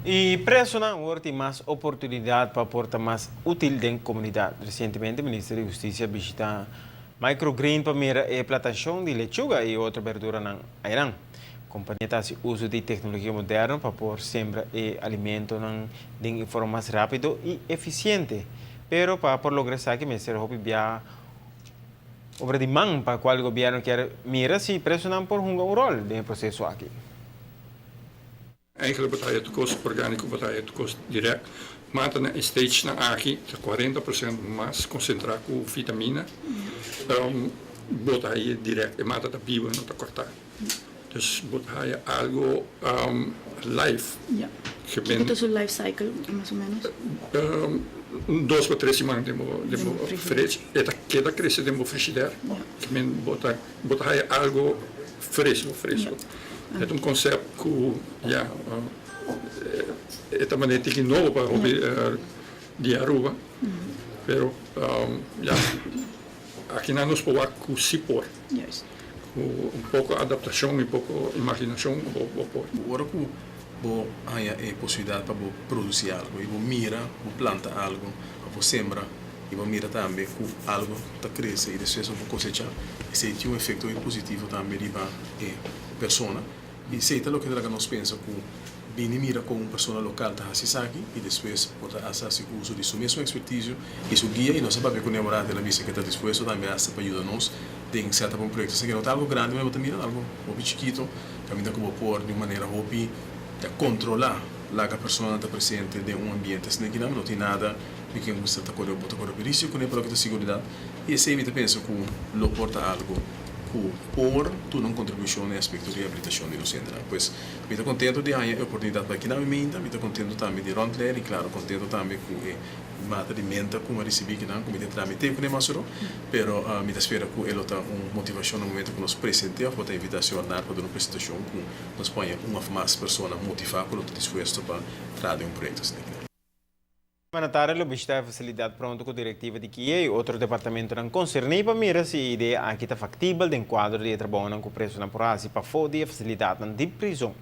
E presonan awor tin mas oportunidad pa por ta mas util den comunidad. Recientemente, Minister di Husticia a bishita Microgreen pa mira e plantacion di lechuga y otro berduranan einan. Compania ta haci uso di tecnologia moderno pa por sembra e alimentonan den forma mas rapido y eficiente. Pero pa por logra esaki mester hopi bia obra di man pa cual gobierno kier mira si presonan por hunga un rol den e proceso aki. Eigenlijk bo ta haya tur kos orgániko, bo ta haya tur kos dirèkt. Mata na e stagenan aki ta 40% mas konsentrá ku vitamina. Bo ta haya dirèkt, e mata ta bibu, e no ta kòrtá. Dus bo ta haya algu live. Ja. Kiko ta su life cycle, mas o menos? 2 pa 3 siman den bo fridge. E ta keda krese den bo frigidaire. Bo ta haya algu fresku, fresku. E ta un konsepto ku, ja, e ta manera tiki nobo pa hopi di Aruba. Pero ja, aki nos por ku si por. Ku un poko adaptashon i poko imaginashon bo por. Ora ku bo haya e posibilidat pa bo produsí algu i bo mira, bo planta algu, bo sembra i bo mira tambe ku algu ta krese i despues bo kosechá, esei tin un efekto positivo tambe riba e persona. I esei ta loke nos pensa ku bini mira kon un persona lokal ta hasi esaki i despues por hasi uso di su mes ekspertisio i su guia i nos a papia ku Nemorad, el a bisa ku ta dispuesto tambe hasta pa yuda nos den set up un proyekto. Esaki no ta algu grandi, ma mira algu hopi chikitu, kaminda ku por di un manera hopi ta kontrolá laga persona ta presente den un ambiente asina ku no tin nada di ku bo ta kore, bo ta kore riesgo kuné pa loke ta seguridat i esei mi ta pensa ku lo por ta algu ku por duna un kontribushon den aspekto di rehabilitashon di nos hendenan. Pues mi ta kontentu di haña e oportunidat pa aki na mi, mi ta kontentu tambe di rondleiding, klaro, kontentu tambe ku e mata di menta ku mi a risibí akinan, ku mi ta tramite kuné mas oro, pero mi ta spera ku e lo ta un motivashon na momento ku nos presentá òf bo ta invitá señor Nar pa duna un presentashon ku nos por haña un òf mas persona motivá ku lo ta dispuesto pa traha den un proyekto asina. Mandatario lo bishitá e fasilidat pronto ku direktiva di KIA i otro departamentonan konserní pa mira si e idea aki ta faktibel den kuadro di e trabounan ku presonan por hasi pafó di e fasilidatnan di prizòn.